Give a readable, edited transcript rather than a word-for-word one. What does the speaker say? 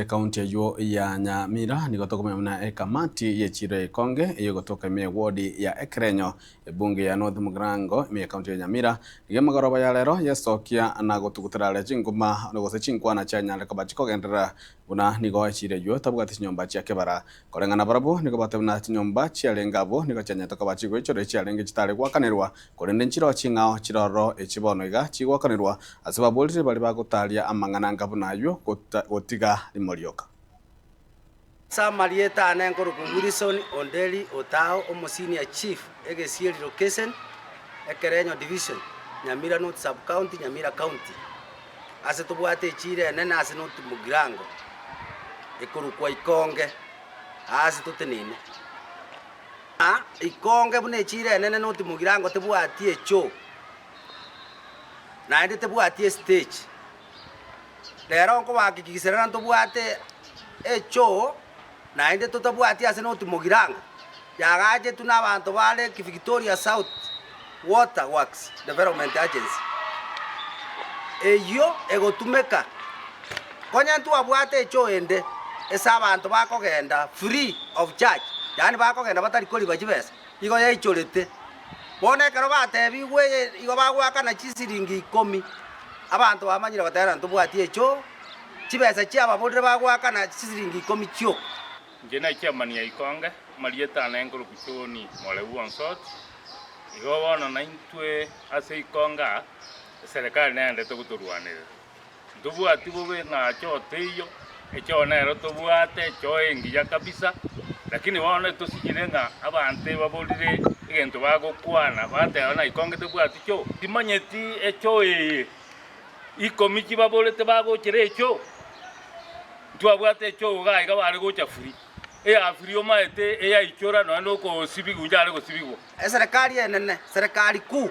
Ekaunti eyio ya Nyamira nigo tokomanya buna ekamati y'echiro ya Ikonge eyogotoka ime y'ewodi ya Ekerenyo, ebunge ya North Mugirango ime y'ekaunti ya Nyamira, nigo emegoroba ya rero yesokia na gotugutera are chinguma gose chinkwana chianyare koba chikogenderera buna nigo echiro eyio etabwati chinyomba chia kebara. Koreng'ana barabwo nigo bateba buna chinyomba chiarenge abwo nigo chianyarete koba chigoichorwa echiarenge chitare goakanerwa Korende nchiroo ching'ao chiroro echi bono iga chigoakanerwa ase baborire baria bagotaria amang'ana anga buna ayio gotiga rimo rioka. Ase amarieta ane nkorokwa Wilson Onderi Otao, Omosenior Chief, Egesieri Location, Ekerenyo Division, Nyamira North Sub-County, Nyamira County. Ase tobwate echiro enene ase North Mugirango, ekorokwa Ikonge, aase toteneine. Na ikonge buna echiira enene noti mogirango tebwati echoo, naende tebwati estage. Rero nkobahakikiserera ntobwate echoo, naende totabwati ase noti mogirango, yagachetwe na abanto ba Lake Victoria South Water Works Development Agency, eyio egotumeka. Konya ntwabwate echoo ende ase abanto bakogenda free of charge, yaani bakogenda batari koriba chibesa, igo yaichorete. Bono ekero batebigwe eye igo bagoakana chisiringi ikomi, abanto bamanyire goteba ng'a ntobwati echoo, chibesa chiababorire bagoakana chisiringi ikomi chioka. Inche nechairman ya Ikonge, amarieta ane nkorokwa John Moreu Onsoti. Igo bono naintwe ase Ikonge aa, eserekari neyendete gotorwanerera. Ntobwati bobe ng'a choo teiyo, echoo nero tobwate, echoo engiya kabisa, lakini bono etosinyire ng'a abanto ebaborire egento bagokwana, bateba ng'a ikonge tebwati choo. Timanyeti echoo eye ikomi chibaborete bagochera echoo, ntwabwate echoo iga iga bare gocha free, eya free omaete eyaichora nonya na okosibigwa inche are gosibigwa. Eserekari enene, serikali kuu.